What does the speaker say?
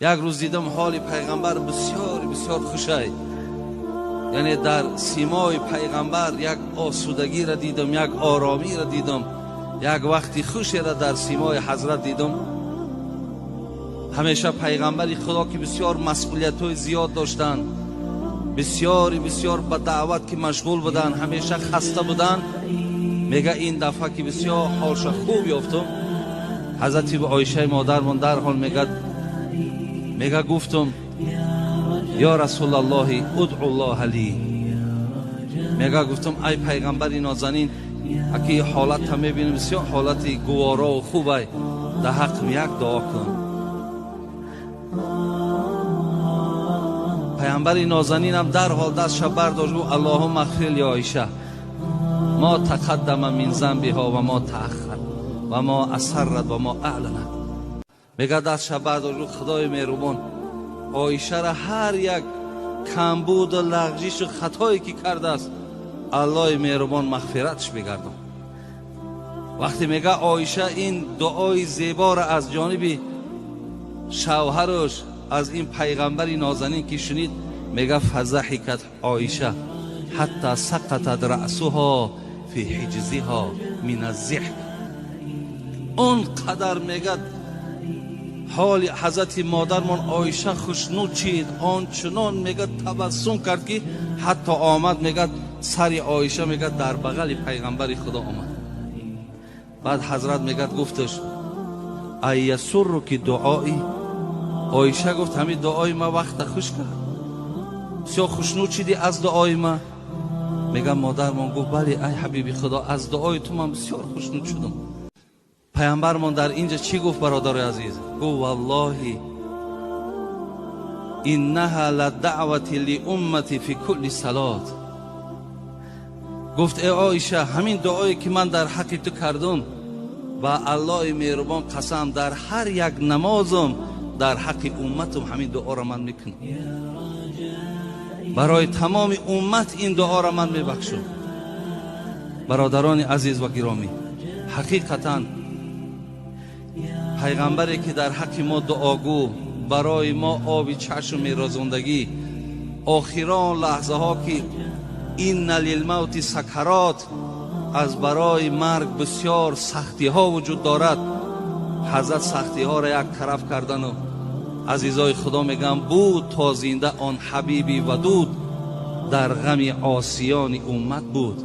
Як рӯз дидам, ҳоли пайғамбар бисёр бисёр хушай, яъне дар симои пайғамбар як осудагиро дидам, як оромиро дидам, як вақти хушеро дар симои ҳазрат дидам. Ҳамеша пайғамбари Худо, ки бисёр масъулиятҳои зиёд доштанд, бисёри бисёр ба даъват ки машғул буданд, ҳамеша хаста буданд. Мега, ин дафъа ки бисёр ҳолша хуб ёфтум, ҳазрати Оишаи модармон дарҳол мега, гуфтум: «Ё Расулаллоҳи, удъуллоҳа ли». Мега, гуфтум: «Ай пайғамбари нозанин, аки ҳолатта мебинем, бисёр ҳолати гуворову хубай, дар ҳаққим як дуо кун». Пайғамбари нозанинам дарҳол дастша бардошт, гуфт: «Аллоҳумма ғфир ли Оиша мо тақаддама мин занбиҳо ва мо тааххар ва мо асаррат ва мо аъланат». Мега, дастша бардошт, гуфт: «Худои меҳрубон, Оишара ҳар як камбуду лағжишу хатое ки кардааст, Аллоҳи меҳрубон мағфиратш бигардон». Вақте, мега, Оиша ин дуои зеборо аз ҷониби шавҳараш, аз ин пайғамбари нозанин ки шунид, мега, фазаҳикат Оиша ҳатта сақатат раъсуҳо фи ҳиҷзиҳо мин аззиҳк. Он қадар, мегад, ҳоли ҳазрати модармон Оиша хушнуд шид, ончунон, мегад, табассум кард, ки ҳатто омад, мегад, сари Оиша, мегад, дар бағали пайғамбари Худо омад. Баъд ҳазрат, мегад, гуфташ: «Айясурруки дуои?» Оиша гуфт: «Ҳамин дуои ма вақта хуш кард? Бисёр хушнуд шидӣ аз дуои ма?» Мегам, модармон гуфт: «Бале, ай ҳабиби Худо, аз дуои ту ман бисёр хушнуд шудам». Пайғамбармон дар инҷа чӣ гуфт, бародарои азиз? Гуфт: «Валлоҳи иннаҳа ла даъвати лиуммати фи кулли салот». Гуфт: «Э Оиша, ҳамин дуое ки ман дар ҳаққи ту кардум, ба Аллоҳи меҳрубон қасам, дар ҳар як намозум дар ҳаққи умматум ҳамин дуоро ман мекунам. Барои тамоми уммат ин дуоро ман мебахшам». Бародарони азиз ва гиромӣ, ҳақиқатан пайғамбаре ки дар ҳаққи мо дуогӯ, барои мо оби чашм мерозондагӣ, охирон лаҳзаҳо ки инна лилмавти сакарот, аз барои марг бисёр сахтиҳо вуҷуд дорад, ҳазрат сахтиҳоро як тараф кардану, азизои Худо, мегӯям, буд то зинда он ҳабиби вадуд, дар ғами осиёни уммат буд.